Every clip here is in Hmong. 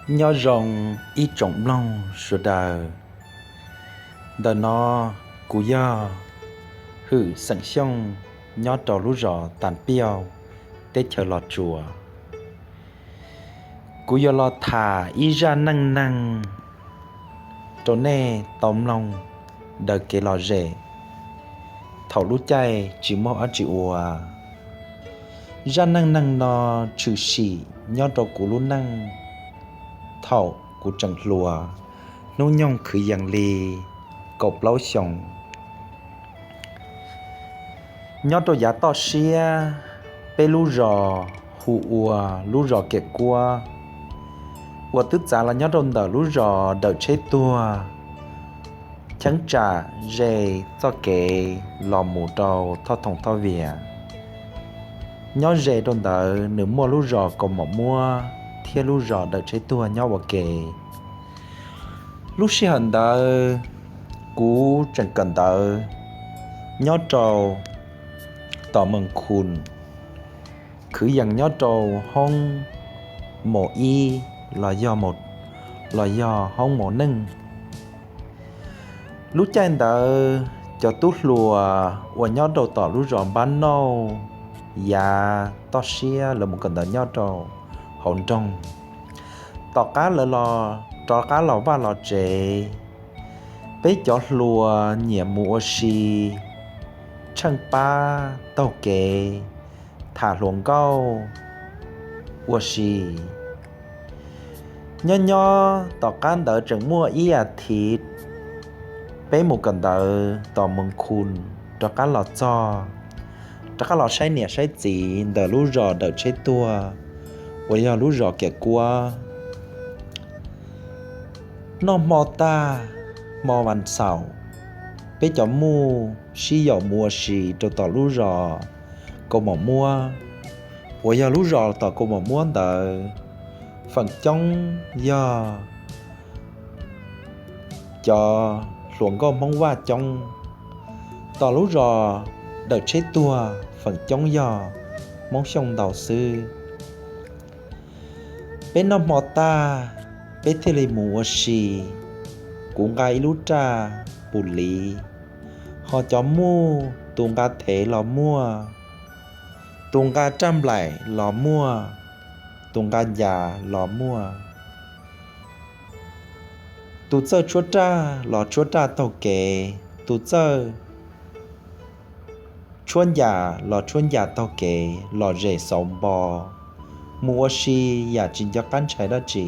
Nyob zoo ib tsoom mloog sawv daws. Ntawm no kuv yog Hwm xeem Xyooj, nyob rau lub zos Tas Piauj, teb chaws Los Tsuas. Kuv yuav los tham ib zaj neej neeg rau nej tau mloog daws kev lom zem thaum lub caij tsis muaj dab tsi ua. Zaj neej neeg no tshwm sim nyob rau kuv lub neej thaum kuv tseem hluas, hnub nyoog kwv yees li kaum plaub xyoos. Nyob rau yav toj siab, peb lub zos hu ua lub zos Kiam Kuab, uas twb txav los nyob rau ntawm lub zos Dawm Tsheb Tuag, cheeb tsam ze txoj kev los mus rau Thoj Thoom Thoj Vias. Nyob ze rau ntawd nws muaj lub zos Kaus Mom Muab thiab lub zos Dawm Tsheb Tuag nyob ua ke. Lub sij hawm ntawd kuv tseem kawm ntawv nyob rau tom Moos Khus, kwv yees nyob rau hoob mos ib los yog hoob mos neej. Lub caij ntawd cov tub hluas uas nyob rau tom lub zos Npab Nauj, yav toj siab lawv mus kawm ntawv nyob rau hauv nroog. Tom qab lawv rov qab los vaj los tsev, peb cov hluas nyiam mus ua si, tsheej pab taug kev, tham hluas nkauj ua si. Nyob nyob tom qab ntawd tseem muaj ib as thiv, peb mus kawm ntawv tom Moos Khus rov qab los txog, rov qab los saib niam saib txiv ntawm lub zos Dawm Tsheb Tuag uas yog lub zos Kiam Kuab. Noj hmo tag, hmo vas xaum, peb cov muj sib yaum mus ua si rau tom lub zos Kaus Mom Muab, uas yog lub zos tom Kaus Mom Muab ntawd feem coob yog cov hluas nkauj Hmoob Vaj coob. Tom lub zos Dawm Tsheb Tuag feem coob yog Hmoob Xyooj ntau xwb. Peb noj hmo tag, peb thiaj li mus ua si. Kuv nqa ib lub raj pum liv, ho cov muj tus nqa thev los muaj, tus nqa raj nplaim los muaj, tus nqa ncas los muaj. Tus txawj tshuab raj los tshuab raj taug kev, tus txawj tshuab ncas los tshuab ncas taug kev, lom zem xauv npo, mus ua si yam tsis nco qab ntshai dab tsi.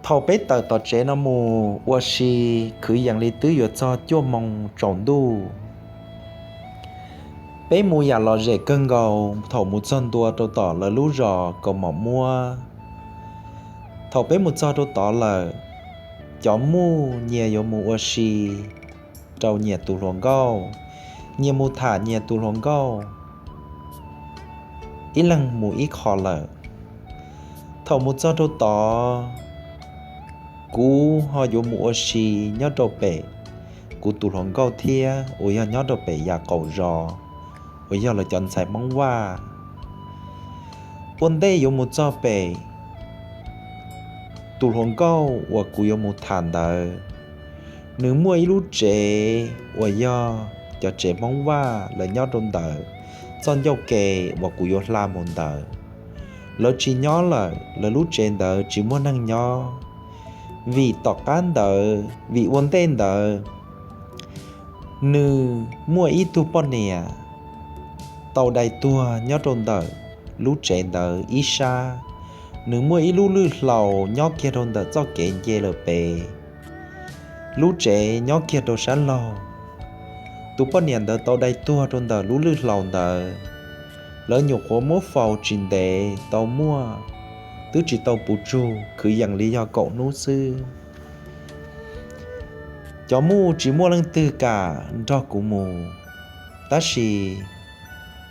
Thaum peb tawm tom tsev no mus ua si, kwv yees li twb yuav txog cuaj moo tsaus ntuj. Peb mus yam lom zem kawg nkaus thaum mus txog ntua rau tom lawv lub zos Kaus Mom Muab. Thaum peb mus txog rau tod lawm, cov muj nyias yuav mus ua si rau nyias tus hluas nkauj, nyias mus tham nyias tus hluas nkauj, ib leeg mus ib qho lawm. Thaum mus txog rau tod, kuv ho yuav mus ua si nyob rau pem kuv tus hluas nkauj thiab uas yog nyob rau pem yam qaum zos uas yog lawv cov ntxhais Hmoob Vaj. Ua ntej yuav mus txog pem tus hluas nkauj uas kuv yuav mus tham ntawd, nws muaj ib lub tsev uas yog cov tsev Hmoob Vaj lawv nyob rau ntawd, txoj ncauj ke uas kuv yuav hla mus ntawd. Lawv tsis nyob lawm, lawv lub tsev ntawd tsis muaj neeg nyob. Vim tom qab ntawd, vim ua ntej ntawd, nws muaj ib tug poj niam tau dai tuag nyob rau ntawm lub tsev ntawd ib sab. Nws muaj ib lub lwj hlau nyob kiag rau ntawm txoj kev nce lawm pem, lub tsev nyob kiag rau sab laug. Tus poj niam ntawd tau dai tuag rau ntawm lub lwj hlau ntawd. Lawv nyuam qhuav muab faus tsis ntev tau muaj, twb tsis tau puv tsug, kwv yees li yog kaum hnub xwb. Cov muj tsis muaj leej twg kam nrog kuv mus, tab sis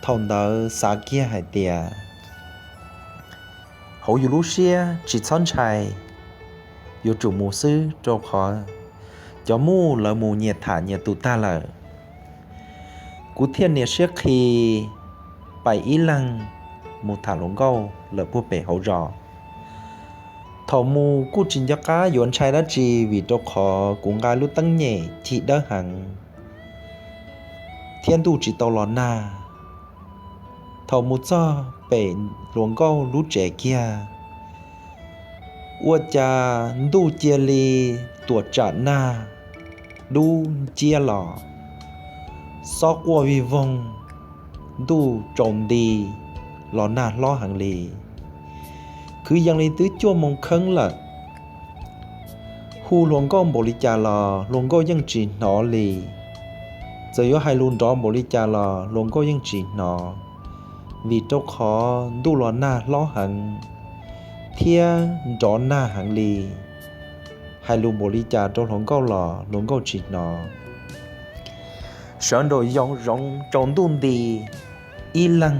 thaum ntawd xav kiag hais tias hauv yus lub siab tsis txhob ntshai, yuav tsum mus xwb rau qhov cov muj lawv mus nyias tham nyias tus tag lawm. Kuv thiaj nias siab qhi pais ib leeg mus tham hluas nkauj lawm puag pem hauv zos. Thaum mus kuj tsis nco qab yuav ntshai dab tsi vim rau qhov kuv nqa lub teeb nyem cig dawb heev thiab ntuj tsis tau los nag. Thaum mus txog pem hluas nkauj lub tsev kiag, ua cas ntuj cia li tuam tsam nag dub nciab los, xob quaj vij voog, ntuj tsaus nti, los nag hlob heev li. Kwv yees li twb cuaj moo kheeb lawm, hu hluas nkauj npaum li cas los hluas nkauj yeej tsis hnov li. Txawm yuav hais lus nrov npaum li cas los hluas nkauj yeej tsis hnov, vim rau qhov ntuj los nag hlob heev thiab nrov nag heev li. Hais lus npaum li cas rau hluas nkauj los hluas nkauj tsis hnov. Sawv nraum zoov tsaus ntuj nti, ib leeg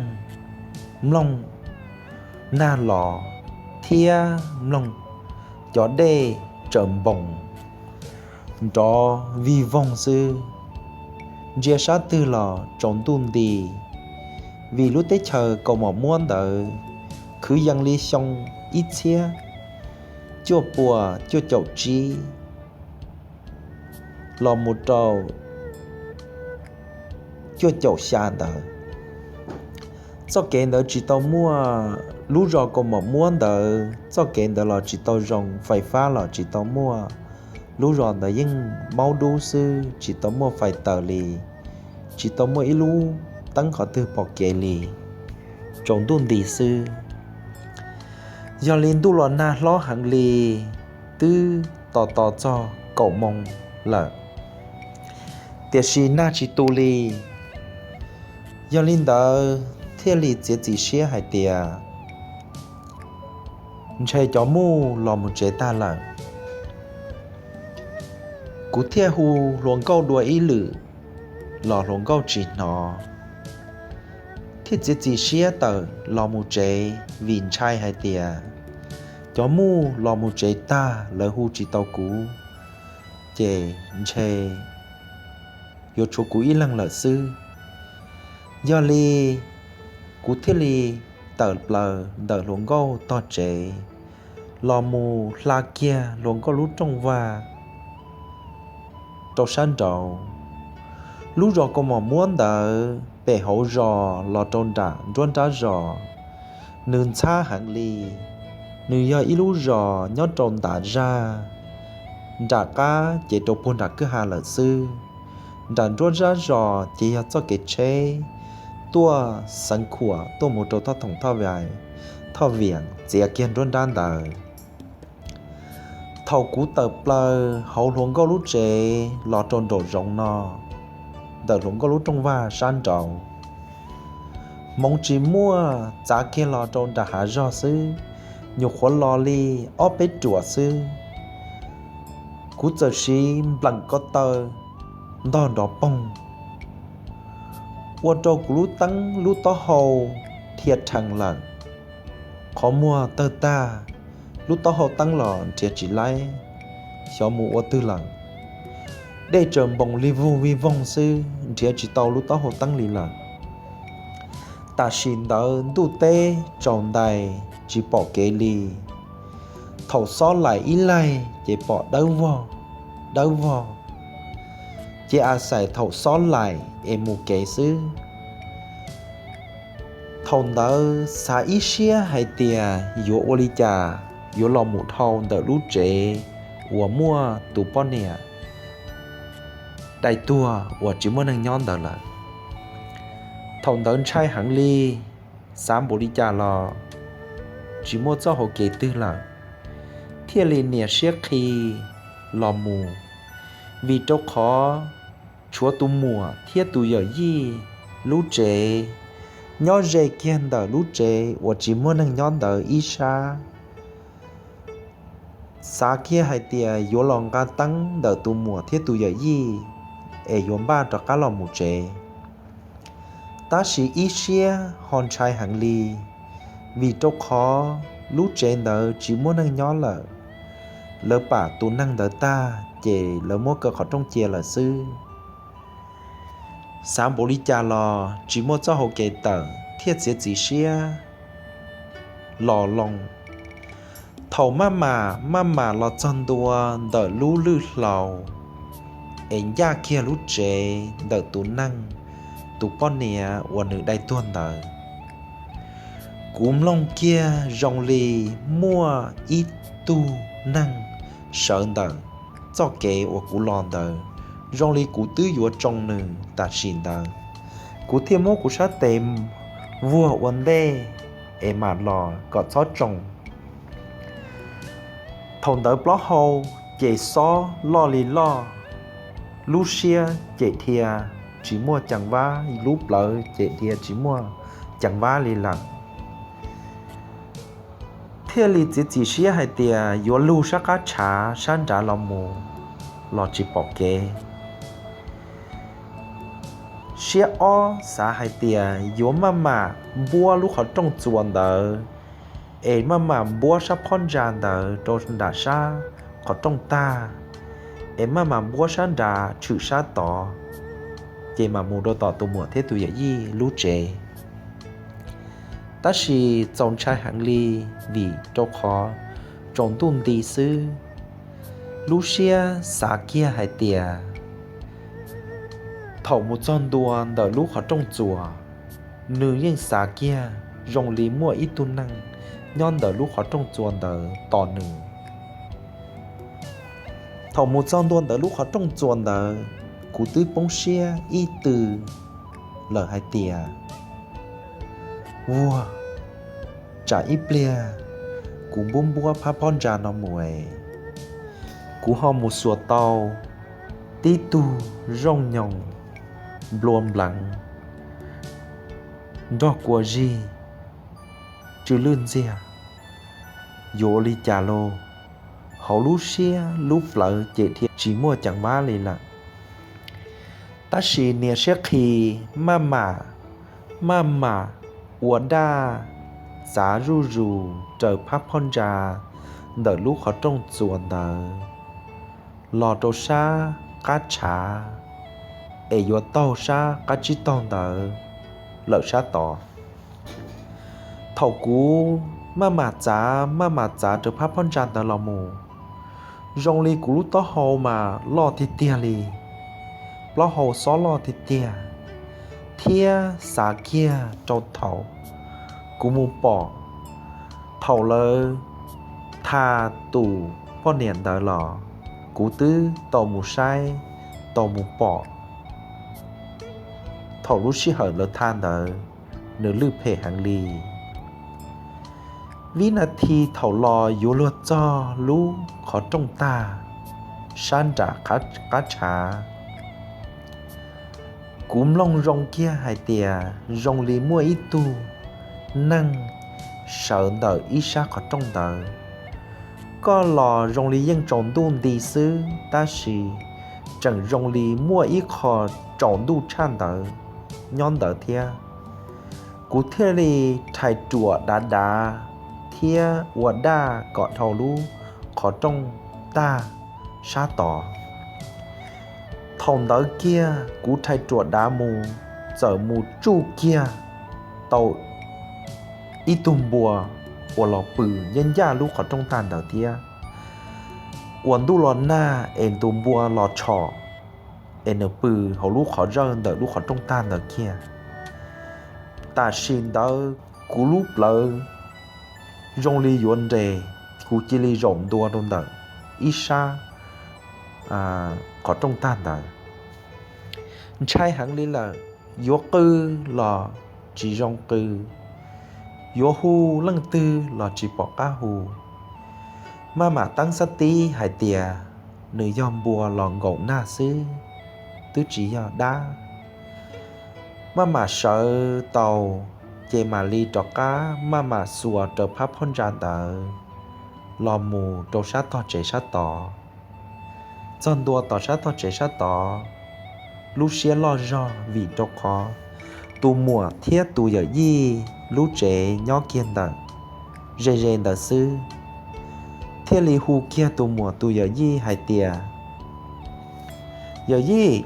mloog nag los thiab mloog cov dej tsaws npoos nrov vij voog xwb. Ntsia sab twg los tsaus ntuj nti, vim lub teb chaws kaus mom muab ntawd kwv yees li xyoo ib txhiab cuaj puas cuaj caum tsib los mus rau cuaj caum xya ntawd. Txoj kev ntawd tsis tau muaj, lub zos kaus mom muab ntawd txoj kev ntawd los tsis tau zoo, fais fab los tsis tau muaj. Lub zos ntawd yeej maub dub xwb, tsis tau muaj fais taws li, tsis tau muaj ib lub teeb qhov twg pom kev li, tsaus ntuj nti xwb. Yog li ntuj los nag hlob heev li, twb tos tos txog kaum moo lawm, tiam sis nag tsis tu li. Yog li ntawd thiaj li txiav txim siab hais tias ntshe cov muj los mus tsev tag lawm. Kuv thiaj hu hluas nkauj dua ib lwm los hluas nkauj tsis hnov, thiaj txiav txim siab tawm los mus tsev vim ntshai hais tias cov muj los mus tsev tag lawv hu tsis tau kuv, ces ntshe yuav tshuav kuv ib leeg lawm xwb. Yog li kuv thiaj li tawm plaws ntawm hluas nkauj tog tsev los mus hla kiag hluas nkauj lub rooj vag rau sab nraud. Lub zos kaus mom muab ntawd pem hauv zos los rau nram nruab nrab zos, nws ntxhab heev li. Nws yog ib lub zos nyob rau nram zaj, nram qab ces rau puag nram kwj ha lawm xwb. Nram nruab nrab zos ces yog txoj kev tsheb tuaj xeev khuam tuaj mus rau Thoj Thoom Thoj Vias, Thoj Viam txiav kiag nruab nrab ntawd. Thaum kuv tawm plaws hauv hluas nkauj lub tsev los rau nraum zoov no, ntawm hluas nkauj lub rooj vag sab nraud, hmoov tsis muaj, txav kiag los rau nram hav zog xwb, nyuam qhuav los li ob peb ruam xwb. Kuv txawm siv npleem ko taw ntog nrov poog, ua rau kuv lub teeb lub taub hau dhia rhees lawm, qhov muag tawg tag, lub taub hau teeb los nrhiav tsis laib xyov mus ua twg lawm. Dej tsaws npoos li voog vij voog xwb, nrhiav tsis tau lub taub hau teeb li lawm. Tam sim ntawd ntuj teb tsaus ntais tsis pom kev li. Thaum xob laim ib laig ces pom dawb vog, dawb vog, ces a xais thaum xob laim es mus kev xwb. Thaum ntawd xav ib siab hais tias yuav ua li cas yuav los mus dhau ntawm lub tsev uas muaj tus poj niam dai tuag uas tsis muaj neeg nyob ntawd lawm. Thaum ntawd ntshai heev li, xav npaum li cas los tsis muaj txoj hau kev twg lawm, thiaj li nias siab qhi los mus, vim rau qhov tshuav tus muam thiab tus yawm yij lub tsev nyob ze kiag ntawm lub tsev uas tsis muaj neeg nyob ntawd ib sab. Xav kiag hais tias yuav los nqa teeb ntawm tus muam thiab tus yawm yij es yuav npaj rov qab los mus tsev. Tab sis ib siab ho ntshai heev li, vim rau qhov lub tsev ntawd tsis muaj neeg nyob lawm. Lawv pam tus neeg ntawd tag ces lawv muab kaw qhov rooj cia lawm xwb. Xav npaum li cas los tsis muaj txoj hau kev tawm thiaj txiav txim siab los loo. Thaum maj mam maj mam los txog ntua ntawm lub lwj hlau es ncaj kiag lub tsev ntawm tus neeg, tus poj niam uas nws dai tuag ntawd, kuv mloog kiag zoo li muaj ib tug neeg sawv ntawm txoj kev uas kuv los ntawd, zoo li kuv twb yuav tsoo nws tam sim ntawd. Kuv thiaj muab kuv sab tes vuag ua ntej es mam los kom txhob tsoo. Thaum ntawd plaub hau ces xob loj li loj, lub siab ces dhia tsis muaj ceev vab, lub plawv ces dhia tsis muaj ceev vab li lawm. Thiaj li txiav txim siab hais tias yuav lug sab qab tshav sab nrad los mus los tsis pom kev. Siab ob xav hais tias yuav maj mam npuab lub qhov rooj txuas ntawd, es maj mam npuab sab phab ntsa ntawd rau nram sab qhov rooj tag, es maj mam npuab sab nrad tshwm sab tod, ces mam mus rau tom tus muam thiab tus yawm yij lub tsev. Tab sis txaus ntshai heev li, vim rau qhov tsaus ntuj nti xwb. Lub siab xav kiag hais tias thaum mus txog ntua ntawm lub qhov rooj txuas, nws yeej xav kiag zoo li muaj ib tug neeg nyob ntawm lub qhov rooj txuas ntawd tos nws. Thaum mus txog ntua ntawm lub qhov rooj txuas ntawd, kuv twb poob siab ib tw lawm hais tias, vuag, tsam ib pliag kuv npuab npuab phab phab ntsa no mus es kuv ho mus xuas tau tib tug zooj nyoos nplua npleev nrog kua zig tsw lwj ntxiag, yuav ua li cas lauj? Hauv lub siab lub plawv ces dhia tsis muaj ceev vab li lawm. Tab sis niag siab qhis maj mam, maj mam ua daj txav zuj zus raws phab phab ntsa ntawm lub qhov rooj txuas ntawd los rau sab qab tshav, es yuav taug sab qab tsib taug ntawd lawm sab tod. Thaum kuv maj mam txav maj mam txav raws phab phab ntsa ntawd los mus, zoo li kuv lub taub hau mas loj tiag tiag li, plaub hau xob loj tiag tiag, thiab xav kiag rau thaum kuv mus pom, thaum lawv tha tus poj niam ntawd los, kuv twb tau mus saib, tau mus pom thaum lub sij hawm lawv tha ntawd, nws lwj phem heev li. Vib nas this thaum los yuav luag txog lub qhov rooj tag sab nram qab tshav, kuv mloog zoo kiag hais tias zoo li muaj ib tug neeg sawv ntawm ib sab qhov rooj ntawd. Koj los zoo li yeej tsaus ntuj nti xwb, tab sis tseem zoo li muaj ib qho tsaus ntuj tshaj ntawd nyob ntawd thiab. Kuv thiaj li rhais ruam dav dav thiab ua daj kom dhau lub qhov rooj tag sab tod. Thaum ntawd kiag kuv rhais ruam dav mus, txawm mus tsuj kiag tau ib tug npua uas los pw ncaj ncaj lub qhov rooj tag ntawd thiab. Ua ntuj los nag es tus npua los tshom, es nws pw hauv lub qhov zawj ntawm lub qhov rooj tag ntawd kiag. Tam sim ntawd kuv lub plawv zoo li yuav nres, kuv cia li zaum ntua rau ntawm ib sab qhov rooj tag ntawd. Ntshai heev li lawm, yuav qw los tsis zoo qw, yuav hu leej twg los tsis pom qab hu. Maj mam teeb xab tib hais tias nws yog npua los nkaum nag xwb, twb tsis yog dab. Maj mam sawv tau, ces mam li rov qab maj mam xuas raws phab phab ntsa ntawd los mus rau sab tog tsev sab tod. Txog ntua tom sab tog tsev sab tod, lub siab loj zog vim rau qhov tus muam thiab tus yawm yij lub tsev nyob kiag ntawm ze ze ntawd xwb, thiaj li hu kiag tus muam tus yawm yij hais tias, yawm yij,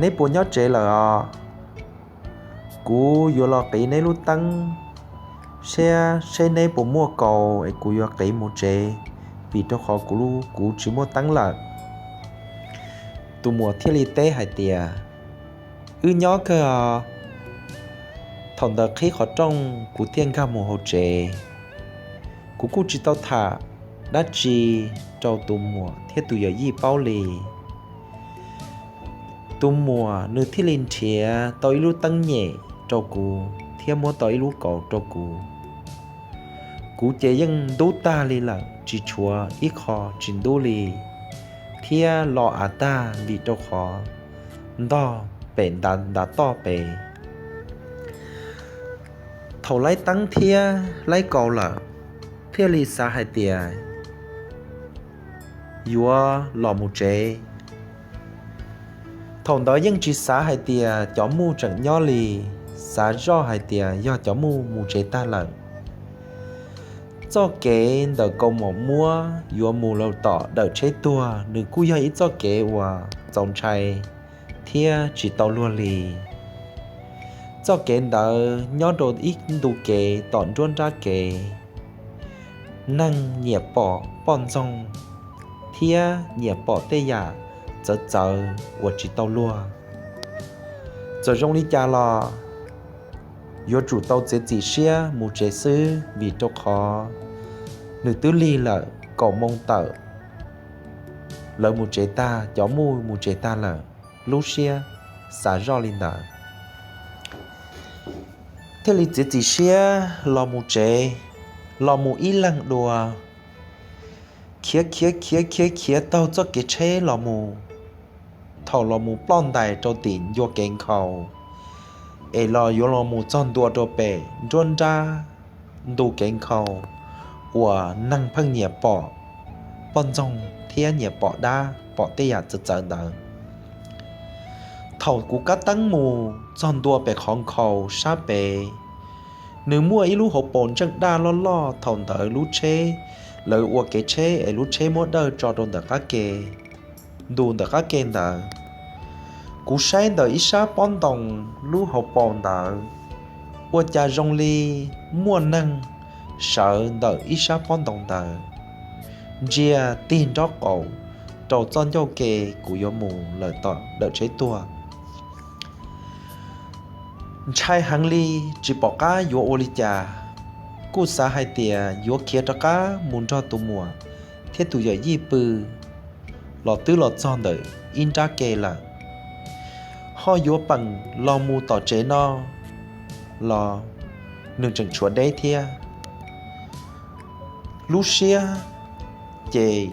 neb puas nyob tsev lawm os? Kuv yuav los qiv neb lub teeb saib seb neb puas muaj kaus es kuv yuav qiv mus tsev, vim rau qhov kuv, kuv tsis muaj teeb lawm. Tus muam thiaj li teb hais tias, wb nyob kawg os. Thaum ntawd qhib qhov rooj kuv thiaj nkag mus hauv tsev. Kuv kuj tsis tau tham dab tsi rau tus muam thiab tus yawm yij paub li. Tus muam nws thiaj li nrhiav tau ib lub teeb nyem rau kuv thiab muab tau ib lub kaus rau kuv. Kuv ces yeej ntub tag li lawm, tsis tshuav ib qho tsis ntub li, thiab lo av tag vim rau qhov ntog pem ntav toj pem. Thaum laib teeb thiab laib kaus lawm, thiaj li xav hais tias yuav los mus tsev. Thaum ntawd yeej tsis xav hais tias cov muj tseem nyob li, xav zoj hais tias yog cov muj mus tsev tag lawm. Txoj kev ntawm kaus mom muab yuav mus rau tom dawm tsheb tuag, nws kuj yog ib txoj kev uas txaus ntshai thiab tsis tau luag li. Txoj kev ntawd nyob rau ib ntu kev tom nruab nrab kev, neeg nyiam pom poj ntxoog thiab nyiam pom tej yam txawv txawv uas tsis tau luag. Txawm zoo li cas los yuav tsum tau txiav txim siab mus tsev xwb, vim rau qhov nws twb lig lawm kaum moo tawm, lawv mus tsev tag, cov muj mus tsev tag lawm, lub siab xav zoj li ntawd. Thiaj li txiav txim siab los mus tsev, los mus ib leeg dua, khiav khiav khiav khiav khiav taug txoj kev tsheb los mus. Thaum los mus ploj ntais rau tim ncua kev nkhaus, es los yuav los mus txog ntua rau pem nruab nrab ntu kev nkhaus uas neeg pheej nyiam pom poj ntxoog thiab nyiam pom dab pom tej yam txawv txawv ntawd. Thaum kuv kab teeb mus txog ntua pem qhov nkhaus sab pem, nws muaj ib lub hauv paus ntseej daj loj loj. Thaum ntawd lub tsheb, lawv ua kev tsheb es lub tsheb muab dawj tso rau ntawm qab ke, ntu ntawm qab ke ntawd. Kuv saib ntawm ib sab pob ntoos lub hauv paus ntawd, ua cas zoo li muaj neeg sawv ntawm ib sab pob ntoos ntawd, ntsia tig nrob qaum rau txoj ncauj ke kuv yuav mus lawm tom dawm tsheb tuag. Ntshai heev li, tsis pom qab yuav ua li cas, kuj xav hais tias yuav khiav rov qab mus nrog tus muam thiab tus yawm yij pw los twb los txog ntawm ib nrab ke lawm, ho yuav peem los mus tom tsev no los nws tseem tshuav deb thiab. Lub siab ces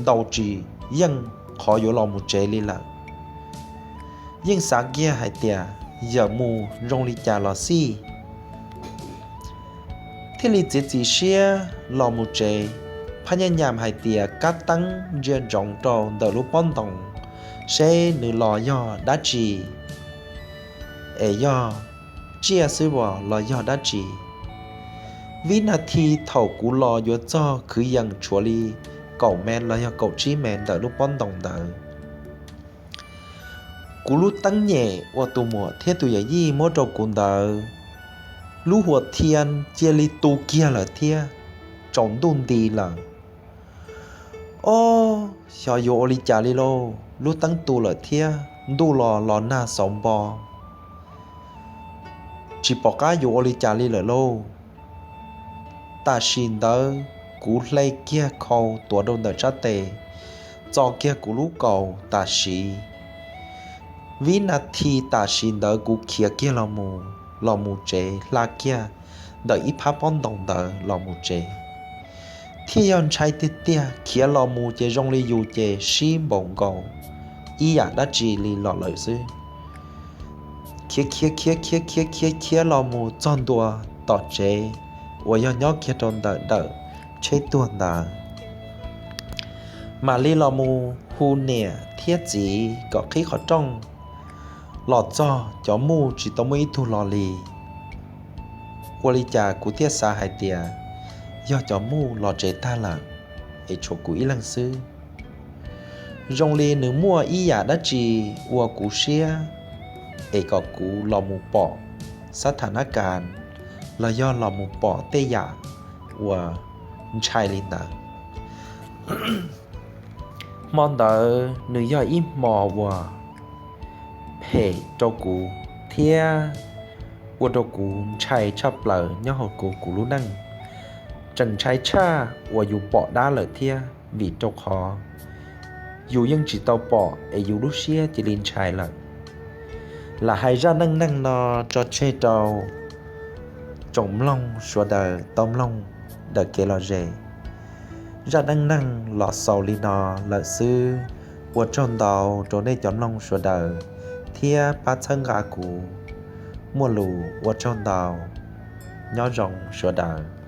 ntaus tsis yeej qhov yuav los mus tsev li lawm. Yeej xav kiag hais tias yawm mus zoo li cas los xij, thiaj li txiav txim siab los mus tsev. Phab nyaj nyam hais tias kab teeb ntsia ntsoov rau ntawm lub pob ntoos seb nws los yog dab tsi, es yog tsiaj xwb los yog dab tsi. Vib nas this thaum kuv los yuav txog kwv yees tshuav li kaum mev los yog kaum tsib mev ntawm lub pob ntoos ntawd. Kuv lub teeb nyem uas tus muam thiab tus yawm yij muab rau kuv ntawd, lub huam thia cia li tu kiag lawm thiab, tsaus ntuj nti lawm. Ob, xyov yuav ua li cas li lauj, lub teeb tu lawm thiab ntuj los los nag xauv npo, tsis pom qab yuav ua li cas li lawm lauj. Tam sim ntawd kuv hle kiag khau tuav rau ntawm sab tes, txo kiag kuv lub kaus tam sim, vib nas this tam sim ntawd kuv khiav kiag los mus, los mus tsev, hla kiag ntawm ib phab pob ntoos ntawd los mus tsev. Thiaj yog ntshai tiag tiag, khiav los mus ces zoo li yus ces sib npaum nkaus ib yam dab tsi li los lawm xwb. Khiav khiav khiav khiav khiav khiav khiav los mus txog ntua tom tsev uas yog nyob kiag rau ntawm dawm tsheb tuag ntawd, mam li los mus hu niam thiab txiv kom qhib qhov rooj los txog, cov muj tsis tau muaj ib tug los li. Ua li cas kuv thiaj xav hais tias yog cov muj los tsev tag lawm, es tshuav kuv ib leeg xwb. Zoo li nws muaj ib yam dab tsi ua kuv siab, es kom kuv los mus pom xab tham nab kas los yog los mus pom tej yam uas ntshai li ntawd. Hmo ntawd nws yog ib hmo uas phem rau kuv thiab ua rau kuv ntshai tshaj plaws nyob hauv kuv kuv lub neej. Tseem ntshai tshaj uas yus pom dab lawm thiab, vim rau qhov yus yeej tsis tau pom es yus lub siab cia li ntshai lawm. Lam hais zaj neej neeg no tso tseg rau tsoom mloog sawv daws tau mloog daws kev los zes. Zaj neej neeg los xaus li no lawm xwb. Ua tsaug ntau rau nej cov mloog sawv daws thiab pab txhawb nqa kuv. Muaj lus ua tsaug ntau, nyob zoo sawv daws.